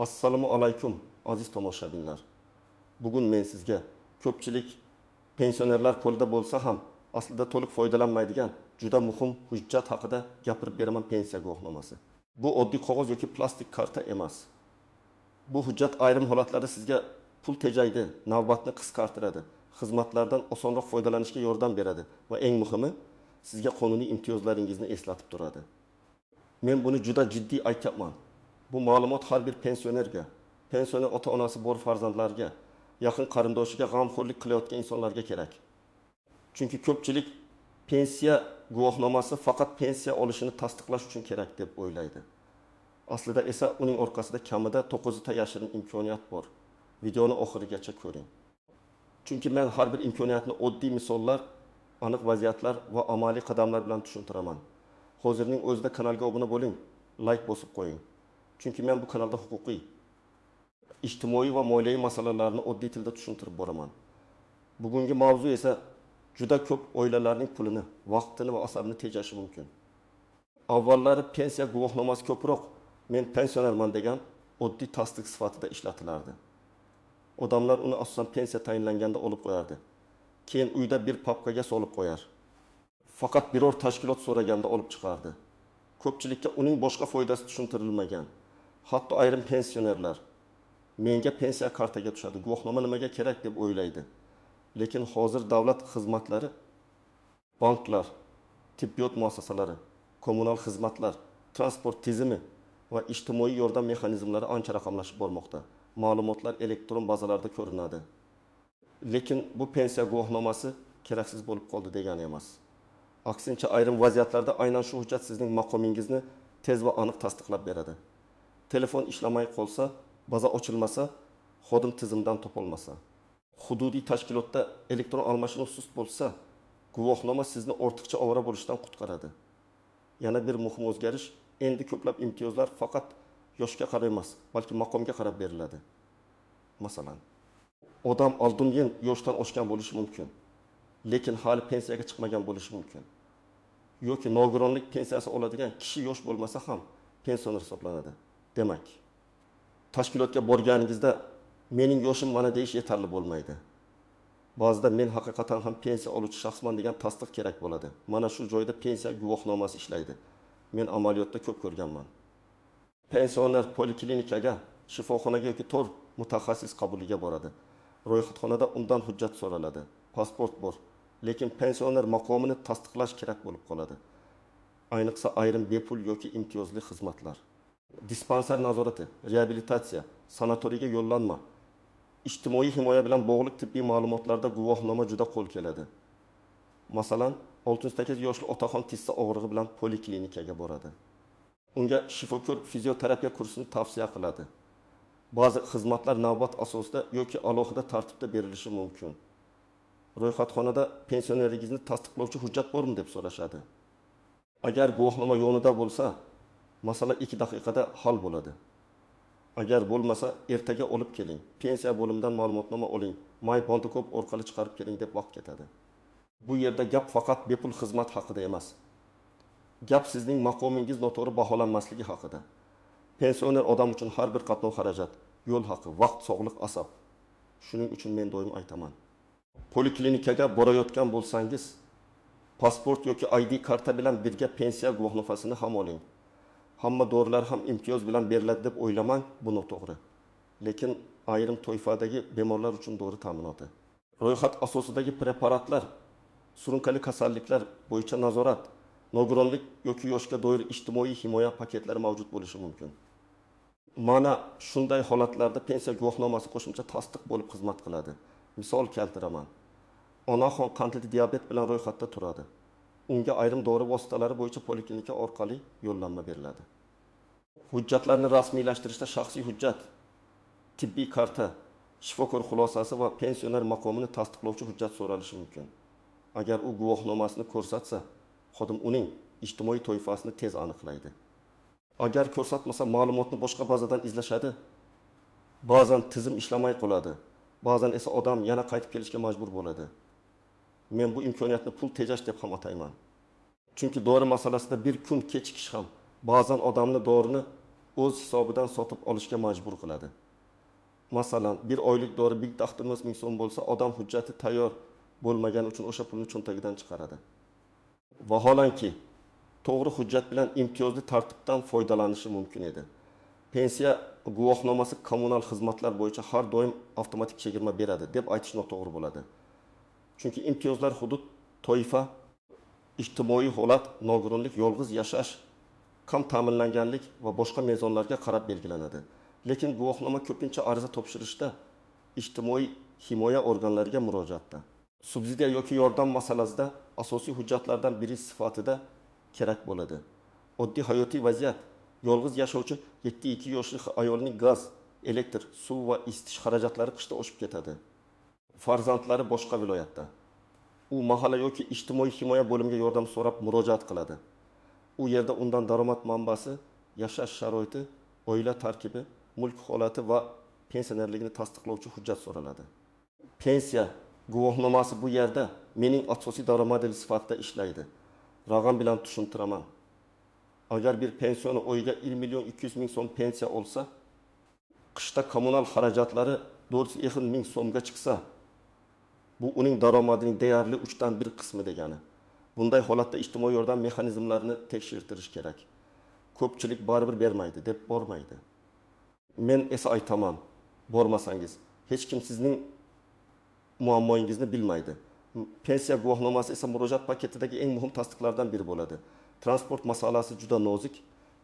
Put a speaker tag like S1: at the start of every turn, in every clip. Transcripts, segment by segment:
S1: Assalomu alaykum, aziz tomoshabinlar. Bugun men sizga ko'pchilik pensionerlar qo'lida bo'lsa ham aslida to'liq foydalanmaydigan juda muhim hujjat haqida gapirib beraman: pensiya guvohnomasi. Bu oddiy qog'oz yoki plastik karta emas. Bu hujjat ayrim holatlarda sizga pul tejaydi, navbatni qisqartiradi, xizmatlardan osonroq foydalanishga yordam beradi va eng muhimi, sizga qonuniy imtiyozlaringizni eslatib turadi. Men buni juda jiddiy aytyapman. Bu ma'lumot har bir pensionerga, pensioner ota-onasi bor farzandlarga, yaqin qarindoshiga g'amxo'rlik qilayotgan insonlarga kerak. Chunki ko'pchilik pensiya guvohnomasi faqat pensiya olishini tasdiqlash uchun kerak deb o'ylaydi. Aslida esa uning orqasida kamida 9 ta yashirin imkoniyat bor. Videoni oxirigacha ko'ring. Chunki men har bir imkoniyatni oddiy misollar, aniq vaziyatlar va amaliy qadamlar bilan tushuntiraman. Hozirning o'zida kanalga obuna bo'ling, like bosib qo'ying. Chunki men bu kanalda huquqiy, ijtimoiy va moliyaviy masalalarni oddiy tilda tushuntirib boraman. Bugungi mavzu esa juda ko'p oilalarning pulini, vaqtini va asabini tejashi mumkin. Avvallari pensiya guvohnomasi ko'proq men pensionerman degan oddiy tasdiq sifatida ishlatilardi. Odamlar uni asosan pensiya tayinlanganda olib qo'yardi. Keyin uyda bir papkaga solib qo'yar. Faqat biror tashkilot so'raganda olib chiqardi. Ko'pchilikka uning boshqa foydasi tushuntirilmagan. Hatto ayrim pensionerlar menga pensiya kartaga tushadi, guvohnoma nimaga kerak deb o'ylaydi. Lekin hozir davlat xizmatlari, banklar, tibbiyot muassasalari, kommunal xizmatlar, transport tizimi va ijtimoiy yordam mexanizmlari ancha raqamlashib bormoqda. Ma'lumotlar elektron bazalarda ko'rinadi. Lekin bu pensiya guvohnomasi keraksiz bo'lib qoldi degani emas. Aksincha ayrim vaziyatlarda aynan shu hujjat sizning maqomingizni tez va aniq tasdiqlab beradi. Telefon ishlamay qolsa, baza ochilmasa, xodim tizimdan topolmasa, hududiy tashkilotda elektron almashinuv sust bo'lsa, guvohnoma sizni ortiqcha ovora bo'lishdan qutqaradi. Yana bir muhim o'zgarish, endi ko'plab imtiyozlar faqat yoshga qarab emas, balki maqomga qarab beriladi. Masalan, odam oldingi yoshdan oshgan bo'lishi mumkin, lekin hali pensiyaga chiqmagan bo'lishi mumkin. Yoki nogironlik pensiyasi oladigan kishi yosh bo'lmasa ham pensioner hisoblanadi. Demak, tashkilotga borganingizda mening yoshim mana deyish yetarli bo'lmaydi. Ba'zida men haqiqatan ham pensiya oluvchi shaxsman degan tasdiq kerak bo'ladi. Mana shu joyda pensiya guvohnomasi ishlaydi. Men amaliyotda ko'p ko'rganman. Pensioner poliklinikaga, shifoxonaga yoki tor mutaxassis qabuliga boradi. Ro'yxatxonada undan hujjat so'raladi. Pasport bor, lekin pensioner maqomini tasdiqlash kerak bo'lib qoladi. Ayniqsa ayrim bepul yoki imtiyozli xizmatlar. Dispanser nazorati, reabilitatsiya, sanatoriyga yo'llanma, ijtimoiy himoya bilan bog'liq tibbiy ma'lumotlarda guvohnoma juda qo'l keladi. Masalan, 68 yoshli otaxon tissa og'rig'i bilan poliklinikaga boradi. Unga shifokor fizioterapiya kursini tavsiya qiladi. Ba'zi xizmatlar navbat asosida yoki alohida tartibda berilishi mumkin. Ro'yxatxonada pensionerligingizni tasdiqlovchi hujjat bormi deb so'rashadi. Agar guvohnoma yonida bo'lsa, masala 2 daqiqada hal bo'ladi. Agar bo'lmasa, ertaga olib keling. Pensiya bo'limidan ma'lumotnoma oling. My Bantkop orqali chiqarib keling deb vaqt ketadi. Bu yerda gap faqat bepul xizmat haqida emas. Gap sizning maqomingiz noto'g'ri baholanmasligi haqida. Pensioner odam uchun har bir qatnov xarajat, yo'l haqi, vaqt, sog'liq, asab. Shuning uchun men doim aytaman. Poliklinikaga borayotgan bo'lsangiz, pasport yoki ID karta bilan birga pensiya guvohnomasini ham oling. Hamma dorilar ham imtiyoz bilan beriladi deb o'ylamang, bu noto'g'ri. Lekin ayrim toifadagi bemorlar uchun dori ta'minoti. Ro'yxat asosidagi preparatlar, surunkali kasalliklar bo'yicha nazorat, nogironlik yoki yoshga doir ijtimoiy himoya paketlari mavjud bo'lishi mumkin. Mana shunday holatlarda pensiya guvohnomasi qo'shimcha tasdiq bo'lib xizmat qiladi. Misol keltiraman. Onaxon qandli diabet bilan ro'yxatda turadi. Unga ayrim dori vositalari bo'yicha poliklinika orqali yo'llanma beriladi. Hujjatlarni rasmiylashtirishda shaxsiy hujjat, tibbiy karta, shifokor xulosasi va pensioner maqomini tasdiqlovchi hujjat so'ralishi mumkin. Agar u guvohnomasini ko'rsatsa, xodim uning ijtimoiy toifasini tez aniqlaydi. Agar ko'rsatmasa, ma'lumotni boshqa bazadan izlashadi. Ba'zan tizim ishlamay qoladi. Ba'zan esa odam yana qaytib kelishga majbur bo'ladi. Men bu imkoniyatni pul tejash deb ham atayman. Chunki dori masalasida bir kun kechikish ham ba'zan odamni dorini o'z hisobidan sotib olishga majbur qiladi. Masalan, bir oylik dori 1,5 ming so'm bo'lsa, odam hujjati tayyor bo'lmagani uchun o'sha pulni cho'ntagidan chiqaradi. Vaholanki, to'g'ri hujjat bilan imtiyozli tartibdan foydalanishi mumkin edi. Pensiya guvohnomasi kommunal xizmatlar bo'yicha har doim avtomatik chegirma beradi deb aytish noto'g'ri bo'ladi. Chunki imtiyozlar hudud, toifa, ijtimoiy holat, nogironlik, yolg'iz yashash, kam ta'minlanganlik va boshqa mezonlarga qarab belgilanadi. Lekin guvohnoma ko'pincha ariza topshirishda ijtimoiy himoya organlariga murojaatda, subsidiya yoki yordam masalasida asosiy hujjatlardan biri sifatida kerak bo'ladi. Oddiy hayotiy vaziyat: yolg'iz yashovchi 72 yoshli ayolning gaz, elektr, suv va isitish xarajatlari qishda oshib ketadi. Farzandlari boshqa viloyatda. U mahalla yoki ijtimoiy himoya bo'limiga yordam so'rab murojaat qiladi. U yerda undan daromad manbasi, yashash sharoiti, oila tarkibi, mulk holati va pensionerligini tasdiqlovchi hujjat so'raladi. Pensiya guvohnomasi bu yerda mening asosiy daromadim sifatida ishlaydi. Raqam bilan tushuntiraman. Agar bir pensioner oyiga 1 million 200 ming so'm pensiya olsa, qishda kommunal xarajatlari 450 ming so'mga chiqsa, bu uning daromadining deyarli 1/3 qismi degani. Bunday holatda ijtimoiy yordam mexanizmlarini tekshirtirish kerak. Ko'pchilik baribir bermaydi deb bormaydi. Men esa aytaman, bormasangiz hech kim sizning muammoyingizni bilmaydi. Pensiya guvohnomasi esa murojaat paketidagi eng muhim tasdiqlardan biri bo'ladi. Transport masalasi juda nozik,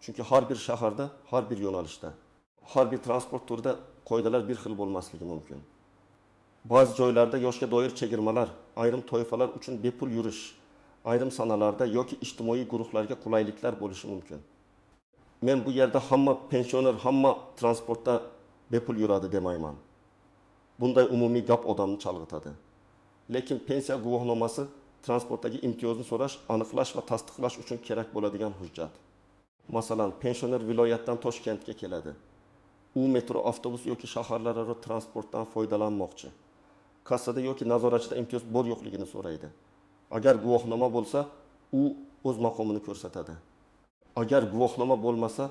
S1: chunki har bir shaharda, har bir yo'nalishda, har bir transport turida qoidalar bir xil bo'lmasligi mumkin. Ba'zi joylarda yoshga doir chegirmalar, ayrim toifalar uchun bepul yurish, ayrim sanalarda yoki ijtimoiy guruhlarga qulayliklar bo'lishi mumkin. Men bu yerda hamma pensioner, hamma transportda bepul yuradi demayman. Bunday umumiy gap odamni chalg'itadi. Lekin pensiya guvohnomasi transportdagi imtiyozni so'rash, aniqlash va tasdiqlash uchun kerak bo'ladigan hujjat. Masalan, pensioner viloyatdan Toshkentga keladi. U metro, avtobus yoki shaharlararo transportdan foydalanmoqchi. Kassada yoki nazoratchida imtiyoz bor yo'qligini so'raydi. Agar guvohnoma bo'lsa, u o'z maqomini ko'rsatadi. Agar guvohnoma bo'lmasa,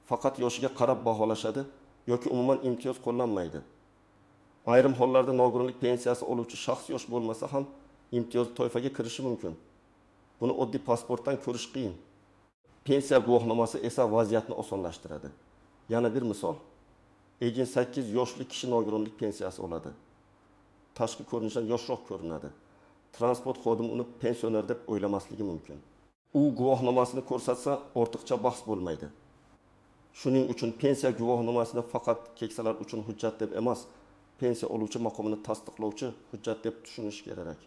S1: faqat yoshiga qarab baholashadi yoki umuman imtiyoz qo'llanmaydi. Ayrim hollarda nogironlik pensiyasi oluvchi shaxs yosh bo'lmasa ham imtiyozli toifaga kirishi mumkin. Buni oddiy pasportdan ko'rish qiyin. Pensiya guvohnomasi esa vaziyatni osonlashtiradi. Yana bir misol. 58 yoshli kishi nogironlik pensiyasi oladi. Tashqi ko'rinishdan yoshroq ko'rinadi. Transport xodimi uni pensioner deb o'ylamasligi mumkin. U guvohnomasini ko'rsatsa, ortiqcha bahs bo'lmaydi. Shuning uchun pensiya guvohnomasini faqat keksalar uchun hujjat deb emas, pensiya oluvchi maqomini tasdiqlovchi hujjat deb tushunish kerak.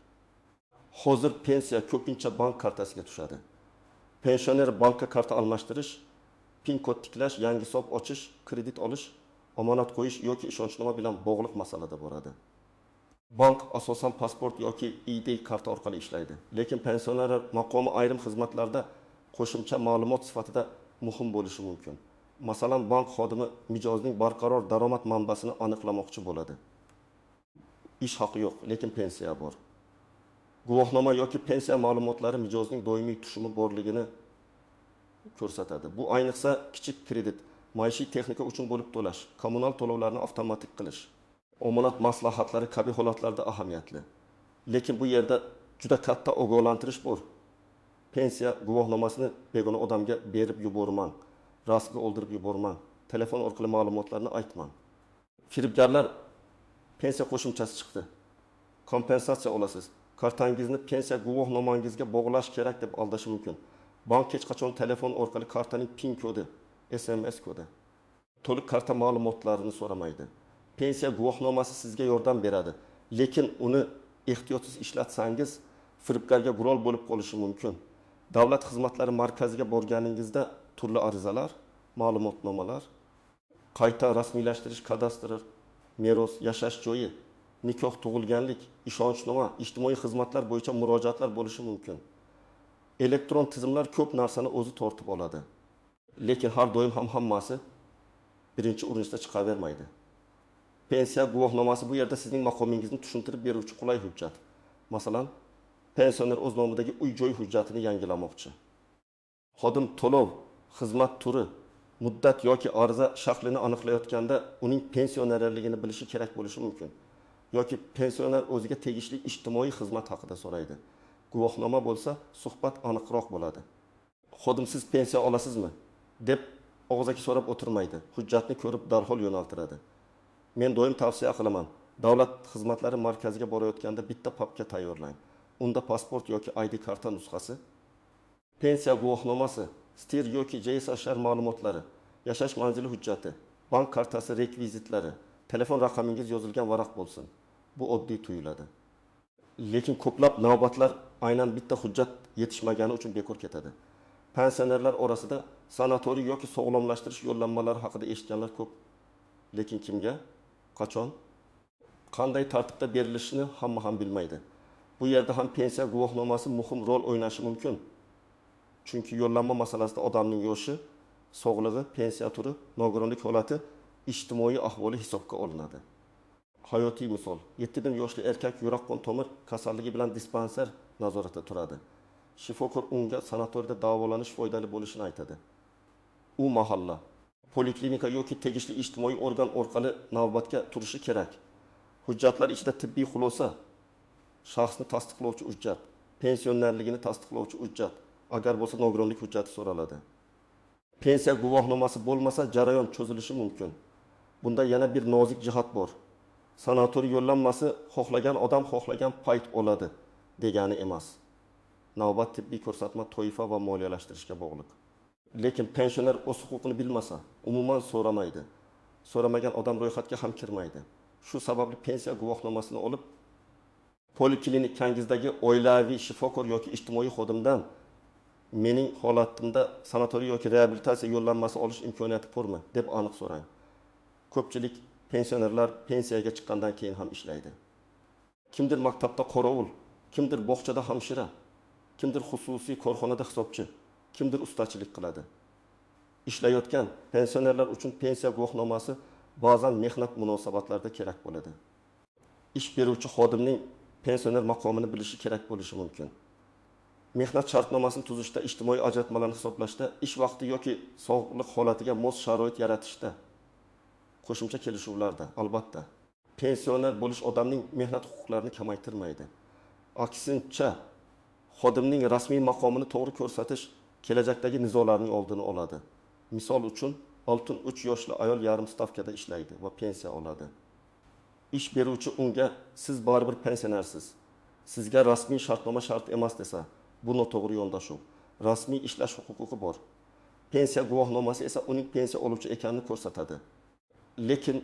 S1: Hozir pensiya ko'pincha bank kartasiga tushadi. Pensioner bankka karta almashtirish, pin kod tiklash, yangi hisob ochish, kredit olish, omonat qo'yish yoki ishonchnoma bilan bog'liq masalada boradi. Bank asosan pasport yoki ID karta orqali ishlaydi. Lekin pensionerlar maqomi ayrim xizmatlarda qo'shimcha ma'lumot sifatida muhim bo'lishi mumkin. Masalan, bank xodimi mijozning barqaror daromad manbasini aniqlamoqchi bo'ladi. Ish haqi yo'q, lekin pensiya bor. Guvohnoma yoki pensiya ma'lumotlari mijozning doimiy tushumi borligini ko'rsatadi. Bu ayniqsa kichik kredit, maishiy texnika uchun bo'lib to'lash, kommunal to'lovlarni avtomatik qilish, omonat maslahatlari kabi holatlarda ahamiyatli. Lekin bu yerda juda katta ogohlantirish bor. Pensiya guvohnomasini begona odamga berib yubormang, rasmga oldirib yubormang, telefon orqali ma'lumotlarni aytmang. Firibgarlar pensiya qo'shimchasi chiqdi, kompensatsiya olasiz, kartangizni pensiya guvohnomangizga bog'lash kerak deb aldashi mumkin. Bank hech qachon telefon orqali kartaning PIN kodi, SMS kodi, to'liq karta ma'lumotlarini so'ramaydi. Pensiya guvohnomasi sizga yordam beradi, lekin uni ehtiyotsiz ishlatsangiz firibgarga qurol bo'lib qolishi mumkin. Davlat xizmatlari markaziga borganingizda turli arizalar, ma'lumotnomalar, qayta rasmiylashtirish, kadastr, meros, yashash joyi, nikoh, tug'ilganlik, ishonchnoma, ijtimoiy xizmatlar bo'yicha murojaatlar bo'lishi mumkin. Elektron tizimlar ko'p narsani o'zi tortib oladi. Lekin har doim ham hammasi birinchi urinishda chiqavermaydi. Pensiya guvohnomasi bu yerda sizning maqomingizni tushuntirib beruvchi qulay hujjat. Masalan, pensioner o'z nomidagi uy-joy hujjatini yangilamoqchi. Xodim to'lov, xizmat turi, Muddat yoki ariza shaklini aniqlayotganda uning pensionerligini bilishi kerak bo'lishi mumkin. Yoki pensioner o'ziga tegishli ijtimoiy xizmat haqida so'raydi. Guvohnoma bo'lsa, suhbat aniqroq bo'ladi. Xodim "Siz pensiya olasizmi?" deb og'zaki so'rab o'tirmaydi. Hujjatni ko'rib darhol yo'naltiradi. Men doim tavsiya qilaman: davlat xizmatlari markaziga borayotganda bitta papka tayyorlang. Unda pasport yoki ID karta nusxasi, pensiya guvohnomasi, STIR yoki JSHR ma'lumotlari, yashash manzili hujjati, bank kartasi rekvizitlari, telefon raqamingiz yozilgan varaq bo'lsin. Bu oddiy tuyuladi. Lekin ko'plab navbatlar aynan bitta hujjat yetishmagani uchun bekor ketadi. Pensionerlar orasida sanatoriy yoki sog'lomlashtirish yo'llanmalari haqida eshitganlar ko'p. Lekin kimga, qachon, qanday tartibda berilishini hamma ham bilmaydi. Bu yerda ham pensiya guvohnomasi muhim rol o'ynashi mumkin. Chunki yo'llanma masalasida odamning yoshi, sog'lig'i, pensiya turi, nogironlik holati, ijtimoiy ahvoli hisobga olinadi. Hayotiy misol: 7 yoshli erkak yurak-qon tomir kasalligi bilan dispanser nazoratida turadi. Shifokor unga sanatoriyda davolanish foydali bo'lishini aytadi. U mahalla, poliklinika yoki tegishli ijtimoiy organ orqali navbatga turishi kerak. Hujjatlar ichida tibbiy xulosa, shaxsni tasdiqlovchi hujjat, pensionerligini tasdiqlovchi hujjat, agar bo'lsa nogironlik hujjati so'raladi. Pensiya guvohnomasi bo'lmasa jarayon cho'zilishi mumkin. Bunda yana bir nozik jihat bor. Sanatoriy yo'llanmasi xohlagan odam xohlagan payt oladi degani emas. Navbat tibbiy ko'rsatma, toifa va moliyalashtirishga bog'liq. Lekin pensioner o'z huquqini bilmasa, umuman so'ramaydi. So'ramagan odam ro'yxatga ham kirmaydi. Shu sababli pensiya guvohnomasini olib, poliklinikang'izdagi oilaviy shifokor yoki ijtimoiy xodimdan mening holatimda sanatoriy yoki reabilitatsiya yo'llanmasi olish imkoniyati bormi deb aniq so'rang. Ko'pchilik pensionerlar pensiyaga chiqqandan keyin ham ishlaydi. Kimdir maktabda qorovul, kimdir bog'chada hamshira, kimdir xususiy korxonada hisobchi, kimdir ustachilik qiladi. Ishlayotgan pensionerlar uchun pensiya guvohnomasi ba'zan mehnat munosabatlarida kerak bo'ladi. Ish beruvchi xodimning pensioner maqomini bilishi kerak bo'lishi mumkin. Mehnat shartnomasini tuzishda, ijtimoiy ajratmalarni hisoblashda, ish vaqti yoki sog'liq holatiga mos sharoit yaratishda, qo'shimcha kelishuvlarda albatta. Pensioner bo'lish odamning mehnat huquqlarini kamaytirmaydi. Aksincha, xodimning rasmiy maqomini to'g'ri ko'rsatish kelajakdagi nizolarning oldini oladi. Misol uchun, 63 yoshli ayol yarim stavkada ishlaydi va pensiya oladi. Ish beruvchi unga "Siz baribir pensionersiz, sizga rasmiy shartnoma shart emas" desa, bu noto'g'ri yondashuv. Rasmiy ishlash huquqi bor. Pensiya guvohnomasi esa uning pensiya oluvchi ekanini ko'rsatadi. Lekin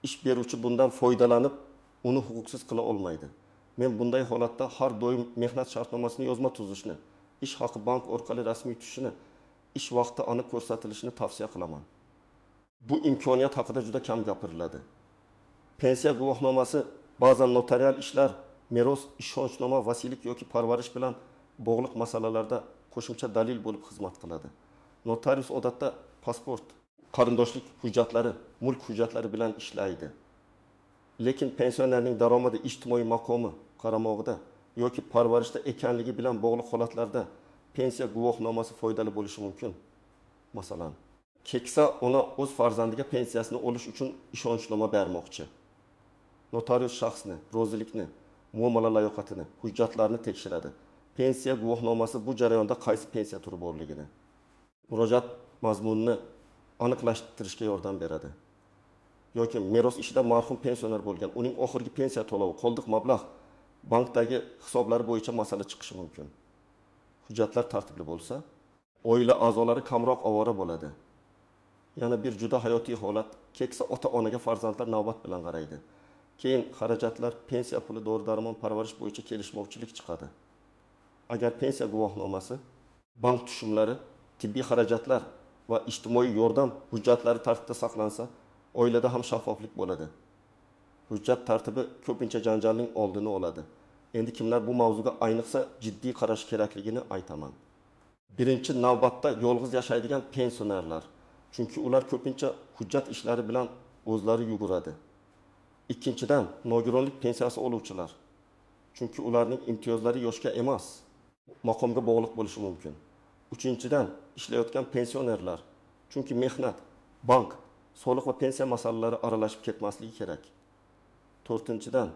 S1: ish beruvchi bundan foydalanib, uni huquqsiz qila olmaydi. Men bunday holatda har doim mehnat shartnomasini yozma tuzishni, ish haqi bank orqali rasmiy tushishini, ish vaqti aniq ko'rsatilishini tavsiya qilaman. Bu imkoniyat haqida juda kam gapiriladi. Pensiya guvohnomasi ba'zan notarial ishlar, meros, ishonchnoma, vasiylik yoki parvarish bilan bog'liq masalalarda qo'shimcha dalil bo'lib xizmat qiladi. Notarius odatda pasport, qarindoshlik hujjatlari, mulk hujjatlari bilan ishlaydi. Lekin pensionerning daromadi ijtimoiy maqomi qaramog'ida yoki parvarishda ekanligi bilan bog'liq holatlarda pensiya guvohnomasi foydali bo'lishi mumkin. Masalan, keksa ona o'z farzandiga pensiyasini olish uchun ishonchnoma bermoqchi. Notarius shaxsni, rozilikni, muomala layoqatini, hujjatlarni tekshiradi. Pensiya guvohnomasi bu jarayonda qaysi pensiya turi borligini, murojaat mazmunini aniqlashtirishga yordam beradi. Yoki meros ishida marhum pensioner bo'lgan, uning oxirgi pensiya to'lovi, qoldiq mablag' bankdagi hisoblari bo'yicha masala chiqishi mumkin. Hujjatlar tartibli bo'lsa, oila a'zolari kamroq ovora bo'ladi. Yana bir juda hayotiy holat, keksa ota-onaga farzandlar navbat bilan qaraydi. Keyin xarajatlar, pensiya puli, dori-darmon, parvarish bo'yicha kelishmovchilik chiqadi. Agar pensiya guvohnomasi, bank tushumlari, tibbiy xarajatlar va ijtimoiy yordam hujjatlari tartibda saqlansa, oilada ham shaffoflik bo'ladi. Hujjat tartibi ko'pincha janjalning oldini oladi. Endi kimlar bu mavzuga ayniqsa jiddiy qarash kerakligini aytaman. Birinchi navbatda yolg'iz yashaydigan pensionerlar. Chunki ular ko'pincha hujjat ishlari bilan o'zlari yuguradi. Ikkinchidan, nogironlik pensiyasi oluvchilar. Chunki ularning imtiyozlari yoshga emas, maqomga bog'liq bo'lishi mumkin. Uchinchidan, ishlayotgan pensionerlar. Chunki mehnat, bank, soliq va pensiya masalalari aralashib ketmasligi kerak. To'rtinchidan,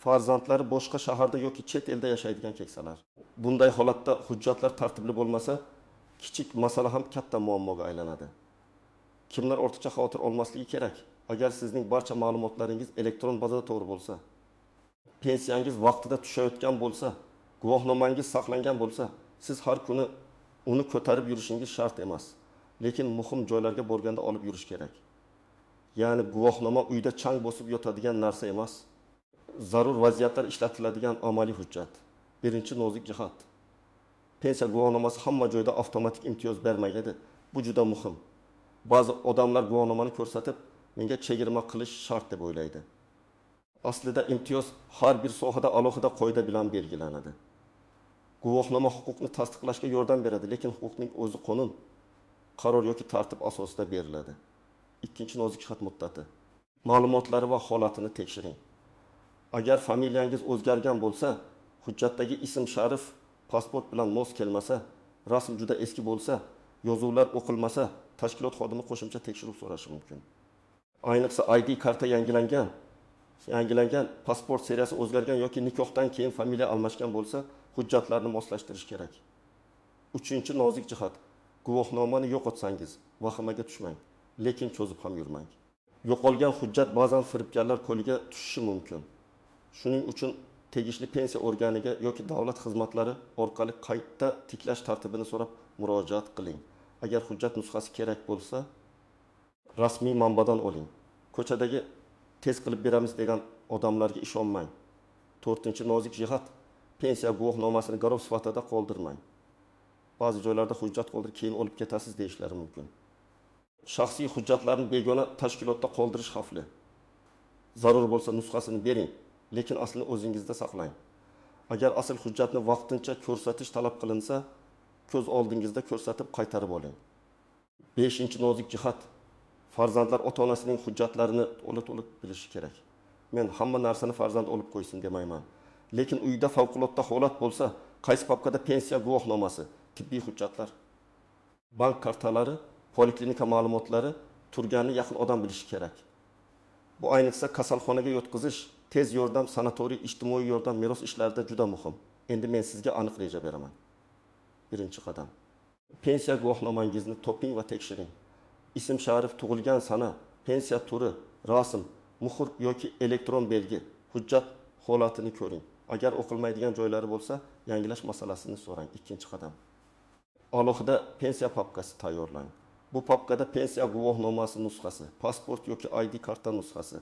S1: farzandlari boshqa shaharda yoki chet elda yashaydigan keksalar. Bunday holatda hujjatlar tartibli bo'lmasa, kichik masala ham katta muammoga aylanadi. Kimlar ortiqcha xavotir olmasligi kerak? Agar sizning barcha ma'lumotlaringiz elektron bazada to'g'ri bo'lsa, pensiyangiz vaqtida tushayotgan bo'lsa, guvohnomangiz saqlangan bo'lsa, siz har kuni uni ko'tarib yurishingiz shart emas. Lekin muhim joylarga borganda olib yurish kerak. Ya'ni guvohnoma uyda chang bosib yotadigan narsa emas. Zarur vaziyatlar ishlatiladigan amaliy hujjat. Birinchi nozik jihat. Pensiya guvohnomasi hamma joyda avtomatik imtiyoz bermaydi. Bu juda muhim. Ba'zi odamlar guvohnomani ko'rsatib, menga chegirma qilish shart deb o'ylaydi. Aslida imtiyoz har bir sohada alohida qoida bilan belgilanadi. Guvohnoma huquqni tasdiqlashga yordam beradi, lekin huquqning o'zi qonun, qaror yoki tartib asosida beriladi. Ikkinchi nozik jihat muddati. Ma'lumotlari va holatini tekshiring. Agar familiyangiz o'zgargan bo'lsa, hujjatdagi ism sharif pasport bilan mos kelmasa, rasm juda eski bo'lsa, yozuvlar o'qilmasa, tashkilot xodimi qo'shimcha tekshiruv so'rashi mumkin. Ayniqsa ID karta yangilangan, pasport seriyasi o'zgargan yoki nikohdan keyin familiya almashgan bo'lsa, hujjatlarni moslashtirish kerak. Uchinchi nozik jihat. Guvohnomani yo'qotsangiz, vahimaga tushmang, lekin cho'zib ham yurmang. Yo'qolgan hujjat ba'zan firibgarlar qo'liga tushishi mumkin. Shuning uchun tegishli pensiya organiga yoki davlat xizmatlari orqali qayta tiklash tartibini so'rab murojaat qiling. Agar hujjat nusxasi kerak bo'lsa, rasmiy manbadan oling. Ko'chadagi tez qilib beramiz degan odamlarga ishonmang. To'rtinchi nozik jihat. Pensiya guvohnomasini garov sifatida qoldirmang. Ba'zi joylarda hujjat qoldirib keyin olib ketasiz deyishlari mumkin. Shaxsiy hujjatlarni begona tashkilotda qoldirish xavfli. Zarur bo'lsa nusxasini bering, lekin aslini o'zingizda saqlang. Agar asl hujjatni vaqtincha ko'rsatish talab qilinsa, ko'z oldingizda ko'rsatib qaytarib oling. Beshinchi nozik jihat. Farzandlar ota-onasining hujjatlarini to'la-to'liq bilishi kerak. Men hamma narsani farzand olib qo'ysin demayman. Lekin uyda favqulodda holat bo'lsa, qaysi papkada pensiya guvohnomasi, tibbiy hujjatlar, bank kartalari, poliklinika ma'lumotlari turganini yaqin odam bilishi kerak. Bu ayniqsa kasalxonaga yotqizish, tez yordam, sanatoriy, ijtimoiy yordam, meros ishlarida juda muhim. Endi men sizga aniq reja beraman. Birinchi qadam. Pensiya guvohnomangizni toping va tekshiring. Ism sharif, tug'ilgan sana, pensiya turi, rasm, muhr yoki elektron belgi, hujjat holatini ko'ring. Agar o'qilmaydigan joylari bo'lsa, yangilash masalasini so'rang. Ikkinchi qadam. Alohida pensiya papkasi tayyorlang. Bu papkada pensiya guvohnomasi nusxasi, pasport yoki ID karta nusxasi,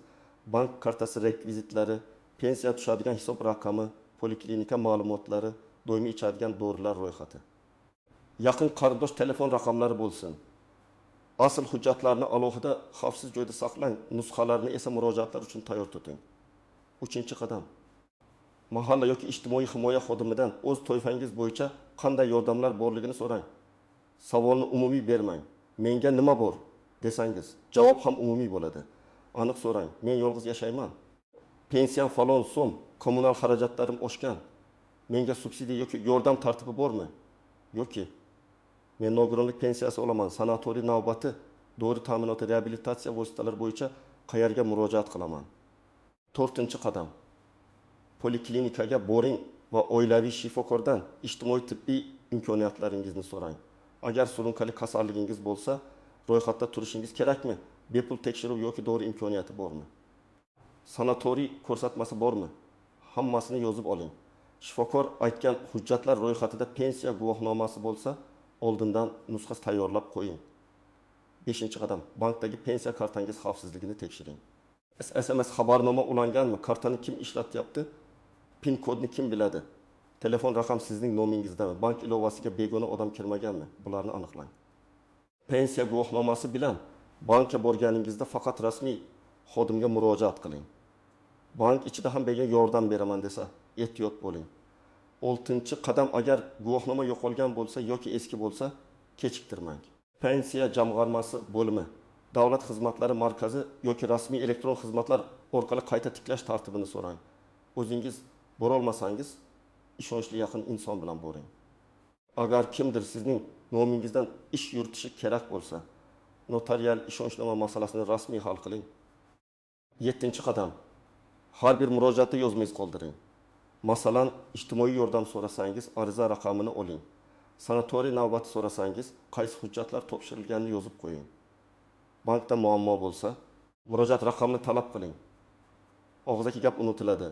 S1: bank kartasi rekvizitlari, pensiya tushadigan hisob raqami, poliklinika ma'lumotlari, doimiy ichadigan dorilar ro'yxati. Yaqin qarindosh telefon raqamlari bo'lsin. Asl hujjatlarni alohida xavfsiz joyda saqlang, nusxalarini esa murojaatlar uchun tayyor tuting. Uchinchi qadam. Mahalla yoki ijtimoiy himoya xodimidan o'z toifangiz bo'yicha qanday yordamlar borligini so'rang. Savolni umumiy bermang. Menga nima bor desangiz, javob ham umumiy bo'ladi. Aniq so'rang. Men yolg'iz yashayman. Pensiyam falon so'm, kommunal xarajatlarim oshgan. Menga subsidiya yoki yordam tartibi bormi? Yoki men nogironlik pensiyasi olaman, sanatoriy navbati, dori ta'minoti, reabilitatsiya vositalari bo'yicha qayerga murojaat qilaman? To'rtinchi qadam. Poliklinikaga boring va oilaviy shifokordan ijtimoiy tibbiy imkoniyatlaringizni so'rang. Agar surunkali kasalligingiz bo'lsa, ro'yxatda turishingiz kerakmi? Bepul tekshiruv yoki dori imkoniyati bormi? Sanatoriy ko'rsatmasi bormi? Hammasini yozib oling. Shifokor aytgan hujjatlar ro'yxatida pensiya guvohnomasi bo'lsa, oldindan nusxa tayyorlab qo'ying. Beshinchi qadam. Bankdagi pensiya kartangiz xavfsizligini tekshiring. SMS xabarnoma ulanganmi? Kartani kim ishlatyapti? PIN kodni kim biladi? Telefon raqam sizning nomingizdami? Bank ilovasiga begona odam kirmaganmi? Bularni aniqlang. Pensiya guvohnomasi bilan bankka borganingizda faqat rasmiy xodimga murojaat qiling. Bank ichida ham menga yordam beraman desa, ehtiyot bo'ling. Oltinchi qadam. Agar guvohnoma yo'qolgan bo'lsa yoki eski bo'lsa, kechiktirmang. Pensiya jamg'armasi bo'limi, davlat xizmatlari markazi yoki rasmiy elektron xizmatlar orqali qayta tiklash tartibini so'rang. O'zingiz bora olmasangiz, ishonchli yaqin inson bilan boring. Agar kimdir sizning nomingizdan ish yuritishi kerak bo'lsa, Notarial ishonchnoma masalasini rasmiy hal qiling. Yettinchi qadam: har bir murojaatda yozma iz qoldiring. Masalan, ijtimoiy yordam so'rasangiz, ariza raqamini oling. Sanatoriy navbati so'rasangiz, qaysi hujjatlar topshirilganini yozib qo'ying. Bankda muammo bo'lsa, murojaat raqamini talab qiling. Og'zaki gap unutiladi,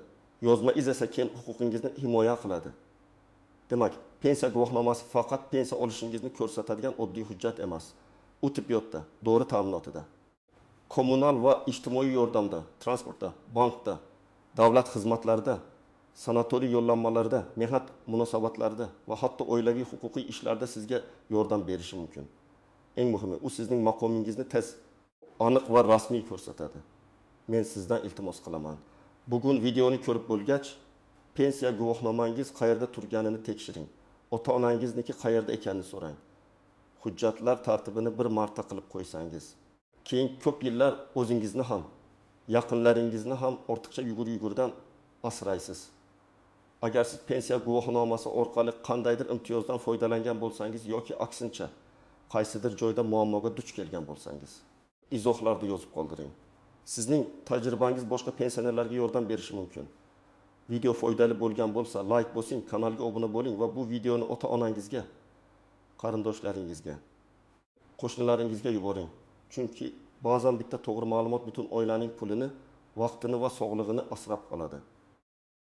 S1: yozma iz esa keyin huquqingizni himoya qiladi. Demak, pensiya guvohnomasi faqat pensiya olishingizni ko'rsatadigan oddiy hujjat emas. U tibbiyotda, dori ta'minotida, kommunal va ijtimoiy yordamda, transportda, bankda, davlat xizmatlarida, sanatoriy yo'llanmalarida, mehnat munosabatlarida va hatto oilaviy huquqiy ishlarda sizga yordam berishi mumkin. Eng muhimi, u sizning maqomingizni tez, aniq va rasmiy ko'rsatadi. Men sizdan iltimos qilaman. Bugun videoni ko'rib bo'lgach, pensiya guvohnomangiz qayerda turganini tekshiring. Ota-onangizniki qayerda ekanini so'rang. Hujjatlar tartibini bir marta qilib qo'ysangiz, keyin ko'p yillar o'zingizni ham, yaqinlaringizni ham ortiqcha yugur-yugurdan asraysiz. Agar siz pensiya guvohnomasi orqali qandaydir imtiyozdan foydalangan bo'lsangiz yoki aksincha qaysidir joyda muammoga duch kelgan bo'lsangiz, izohlarda yozib qoldiring. Sizning tajribangiz boshqa pensionerlarga yordam berishi mumkin. Video foydali bo'lgan bo'lsa, layk bosing, kanalga obuna bo'ling va bu videoni ota-onangizga, qarindoshlaringizga, qo'shnilaringizga yuboring. Chunki ba'zan bitta to'g'ri ma'lumot butun oilaning pulini, vaqtini va sog'lig'ini asrab qoladi.